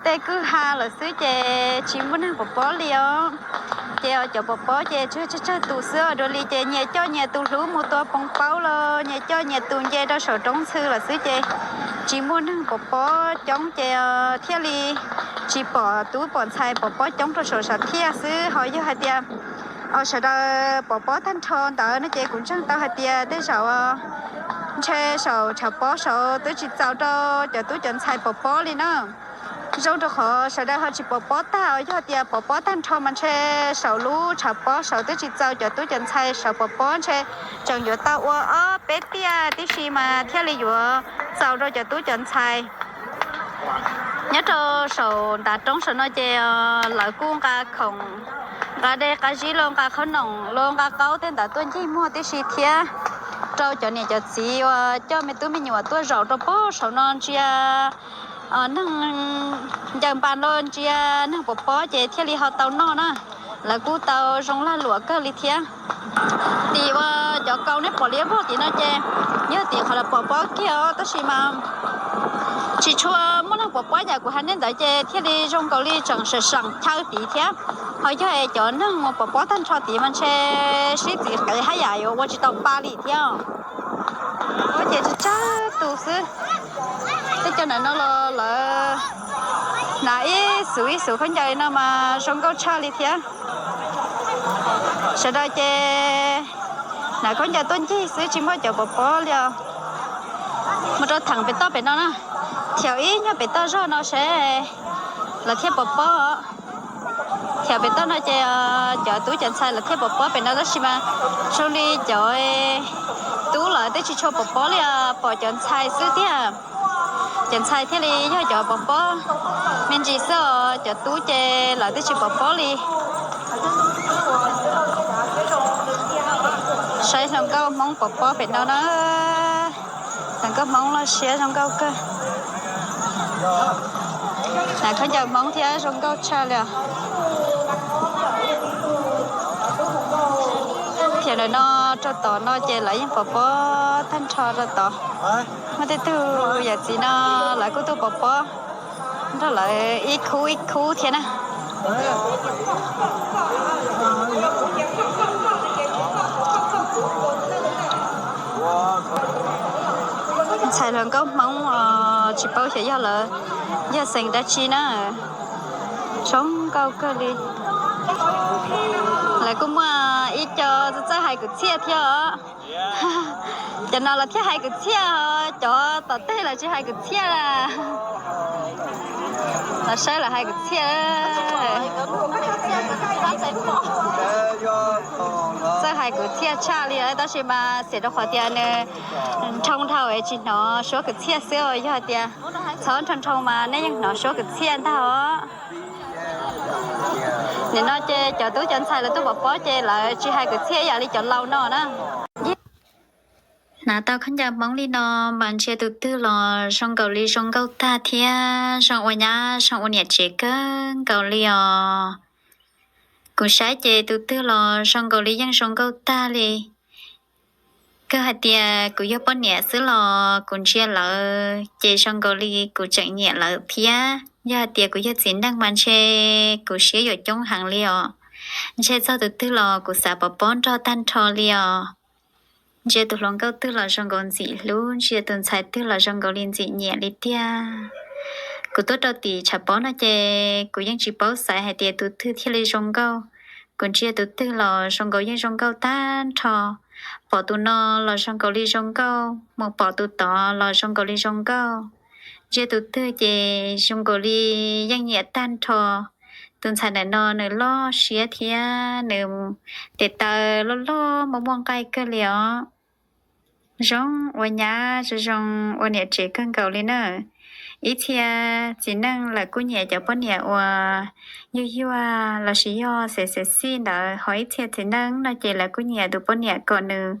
tej kwj ha lawm xwb ces tsis muaj neeg pov pob li os. Ces cov pov pob ces tsawg tsawg tus xwb os. Dua li ces nyias coj nyias tus hlub mus tua poos paub los nyias coj nyias tus nce rau saum roob ntxhw lawm xwb ces tsis muaj neeg pov pob coob ces thiaj li tsis pom tub pom ntxhais pov pob coob rau saum sam thiaj xwb. Ho yog hais tias sawv daws pov pob tag nrho ntawd no ces kuv ntseeg tau hais tias tej zaum ntshe saum tshav pob saud twb tsis txaus rau cov tub cov ntxhais pov pob li na. Zoo rau qhov sawv daws ho tsis pov pob tag os. Yog tias pov pob tag nrho mas ntshe saum lub tshav pob saud twb tsis txaus cov tub cov ntxhais saud pov pob, ntshe tseem yuav tau ua ob peb tiaj tib si mas thiaj li yuav txaus rau cov tub cov ntxhais. Nyob rau saum ntav roob saum no ces lawv kuj nqa khoom, nqa dej qab zib los nqa qhob noom los nqa qaub tej ntawd tuaj ncig muag tib si thiab rau cov niam cov txiv uas coj me tub me nyuam tuaj zaum rau pob saum no ntsia neeg ncaws npas los ntsia neeg pov pob ces thiaj li ho tau noj na. Lawv kuj tau zoo lag luam kawg li thiab. Tim uas cov kaus nej pom liab vog tim no ces yog tim qhov lawv pov pob kiag os, tab sis mas tsis tshua muaj neeg pov pob yam kuv hais nej ntawd ces thiaj li zoo nkaus li tseem seem seem chaw tid thiab. Ho yog cov neeg mus pov pob tag nrho tid mas ntshe sib txiv qev haj yam yuav ua tsis tau pa li thiab. Ces tsawg tsawg tus xwb. Tej cov ntawm no los lawv hnav ib xuv ib xuv khaub ncaws no mas zoo nkauj tshaj li thiab. Sawv daws ces hnav khaub ncaws tuaj ncig xwb tsis muaj cov pov pob li os. Mus rau theem pem toj pem no na, thiaum ib nyuag pem toj zog no seb lawv thiaj pov pob. Thiaum pem toj no ces cov tub cov ntxhais lawv thiaj pov pob pem no tab sis mas zoo li cov tub lawv twb tsis tshua pov pob li os, pom cov ntxhais xwb tiag. Cov ntxhais thiaj li yog cov pov pob me ntsis xwb os, cov tub ces lawv twb tsis pov pob li. Saib hluas nkauj Hmoob pov pob pem no na. Hluas nkauj Hmoob loj siab zoo nkauj kawg. Hnav khaub ncaws Hmoob thiab zoo nkauj tshaj li os. Thiab ntawm no rau tod no ces lawv yeej pov pob tag nrho rau tod. Muaj tej tug yawm txiv no lawv kuj tuaj pov pob nrog lawv ib khub ib khub thiab na. Ntxhais hluas nkauj Hmoob os, tsis paub xyov yog lawv yog xeem dab tsi na. Zoo nkauj kawg li. Lawv kuj muaj ib co txawj hais kwv txhiaj thiab os. Cov no lawv thiaj hais kwv txhiaj, cov tom tej lawv tsis hais kwv txhiaj. Los saib lawv hais kwv txhiaj. Txawj hais kwv txhiaj tshaj li tab sis mas xiam rau qhov tias nws nroo dhau es tsis hnov suab kwv txhiaj xwb os. Yog hais tias txhob nroo nroo mas nej yeej hnov suab kwv txhiaj ntag os. Nim no ces cov tub cov ntxhais lawv tuaj pov pob ces lawv tsis hais kwv txhiaj ib yam li cov laus no na. Hnav tau khaub ncaws Hmoob li no mas ntsia tus twg los zoo nkaus li zoo nkauj tag thiab zoo ua nyab zoo ua niam tsev kawg nkaus li os. Kuv saib ces tus twg los zoo nkaus li yeej zoo nkauj tag li. Kawg hais tias kuv yog poj niam xwb los kuv ntsia lawv ces zoo nkaus li kuv tseem nyiam lawv thiab. Yog hais tias kuv yog txiv neej mas ntshe kuv siab yuav coob heev li os. Ntshe txog tus twg los kuv xav pov pob nrog tag nrho li os. Ntsia tus hluas nkauj twg los zoo nkaus ntxim hlub, ntsia tus ntxhais twg los zoo nkaus li ntxim nyiam li tiag. Kuv tuaj rau tim tshav pob no ces kuv yeej tsis paub xaiv hais tias tus twg thiaj li zoo nkauj. Kuv ntsia tus twg los zoo nkaus yeej zoo nkauj tag nrho. Pom tus no los zoo nkaus li zoo nkauj, mus pom tus tod los zoo nkaus li zoo nkauj. Ntsia tus twg ces zoo nkaus li yeej nyiam tag nrho. Tus ntxhais ntawm no nws loj siab thiab nws tes taw loj loj muaj muaj nqaij kawg li os. Zoo ua nyab zoo zoo ua niam tsev kawg nkaus li na. Ib txhia txiv neej lawv kuj nyiam cov poj niam uas yuag yuag lossis yog xev xev xij ntawd, ho ib txhia txiv neej no ces lawv kuj nyiam tus poj niam kom nws